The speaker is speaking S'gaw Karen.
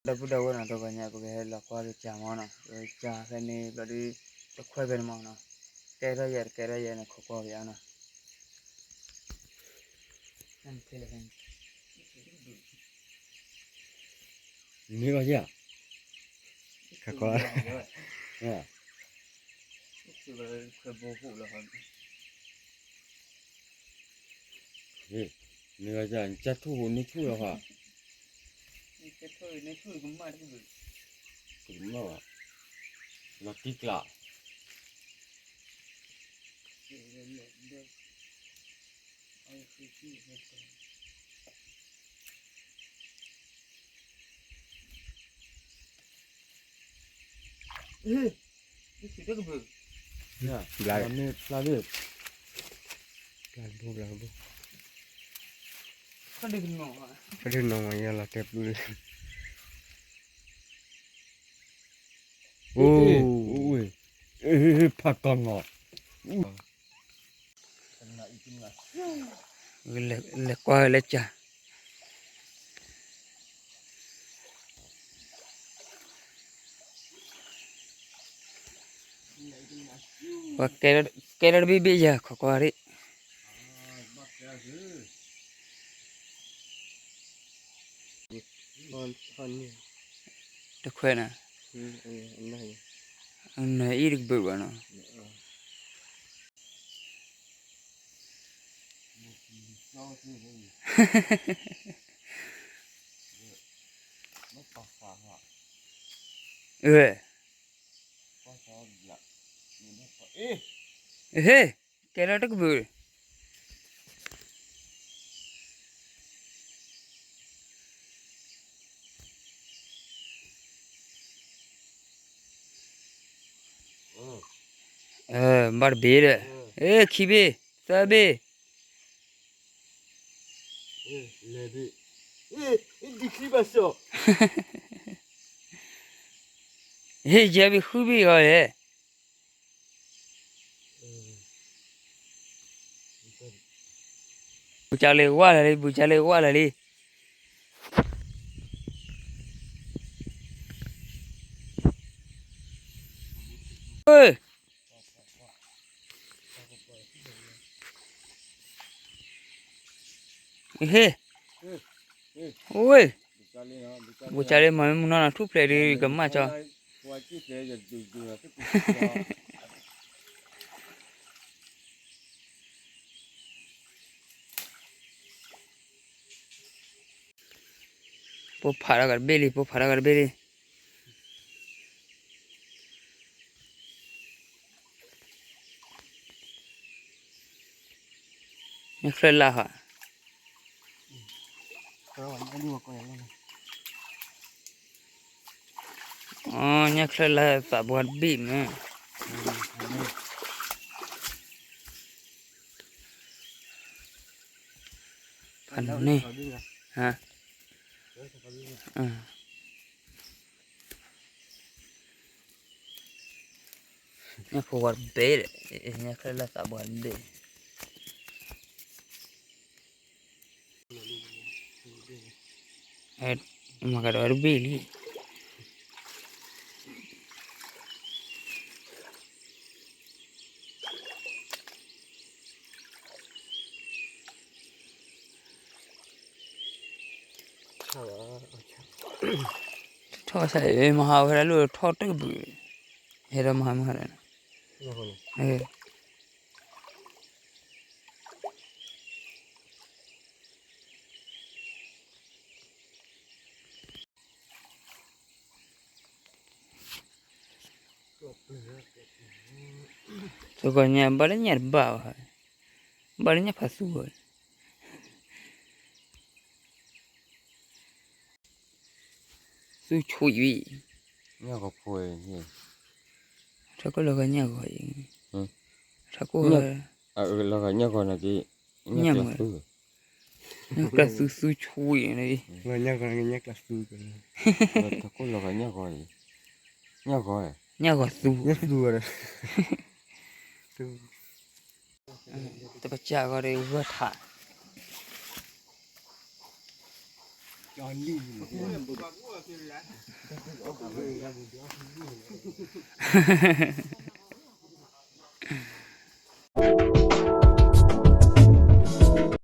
ဒီပုၢ်ဒီဝဲၢ်နီၤ တဂီၤညါ ပကဟဲလီၤကွၢ်ကစၢ်မၢ်နီၤ, ကစၢ်ဖဲန့ၣ်ဘျီဒုး တခွဲဖဲန့ၣ်မၢ်နီၤ, ကဲထီၣ်ယဲၢ် တကဲထီၣ်ယဲၢ်န့ၣ် ခိးကွၢ်ပယါနီၤ. မ့ၢ်ဘၣ်ယဲၢ်, ခါခီ, မ့ၢ်ဘၣ်ယဲၢ် ကၢ်ထူၣ်န့ၢ်ထူၣ်လီၤဟါ, ကမၣ်ဘၣ်, လီၤတံၢ်ကျး ဘျါ, ဘျါဘိ ဘျါဘိ, ဖးဒိၣ်နီၢ်မး ယလီၤတဲပျူၤလံ, အိ, ဖးကီၢ်နီၢ် လဲၤကွၢ်လၢကၢ်, ကဲထီၣ်တဘ့ၣ်ဘ့ၣ်ယၤ ခိးကွၢ်ဒံး, တခွဲနၤ, နအံၤတကဘုးဘၣ်နီၤ. ဟ့ၣ်, ကဲလၢတကဘုး, ဘၣ်တဘ့ၣ်ဒီး, ခံဘ့ၣ်, သၢဘ့ၣ်, ဟ့ၣ်ယဲၢ်ဘ့ၣ်ဃုဘ့ၣ်ဂီၤလဲၣ်. ဘူးကလ့ဝါလၢာ်လံ, ဘူးကလ့ဝါလၢာ်လံ. ဟ့ၣ်, ဝ့ၢ်, ဘူးကလ့မၤမ့ၢ်မုၢ်နီၢ်နီၢ်ထူၣ်ဖျဲးဒုးကမၣ်ကၠီ. ပိၢ်ဖးထီၣ်ကးတဘ့ၣ်လံ, ပိၢ်ဖးထီၣ်ကးတဘ့ၣ်လံ. ညၣ်ချၢၣ်လၢ်ဟါ, ညၣ်ချၢၣ်လၢ်သးပှၢ်တဘ့ၣ်မ့ၢ်, ဖးန့ၣ်, ညၣ်ဖိဝါတဘ့ၣ်, ညၣ်ချၢၣ်လၢ်သးပှၢ်တဘ့ၣ်, မၤကဒီးတဘ့ၣ်လံ. ထီၣ်ဆဲး မဟါဝဲဒၣ်လၢထီၣ်တကဘုး, ဟဲဒီးမဟါမဟါဒီး, သကိးညါဘၣ်လၢညၣ်တဘၣ်ဘၣ်, ဘၣ်လၢညၣ်ဖးသူဘၣ်, သူဆိအံၤ, ထီၣ်ကိၢ်လီၤဂာ်ညၣ်ဂီၤအံၤ, ထီၣ်ကိၢ်, လီၤဂာ်ညၣ်ဂီၤနၤက့, ညၣ်မုာ်, ညၣ်ကျါသူသူဆိအံၤ, လီၤညၣ်ဂီၤနၤက့ ညၣ်ကျါသူ, ထီၣ်ကိၢ်လီၤဂာ်ညၣ်ဂီၤအံၤ, ညၣ်ဂီၤ, ညၣ်ဂီၤသူ, ညၣ်သူ, တပစၢ်ဂီၤဒီးဂီၢ်ထး,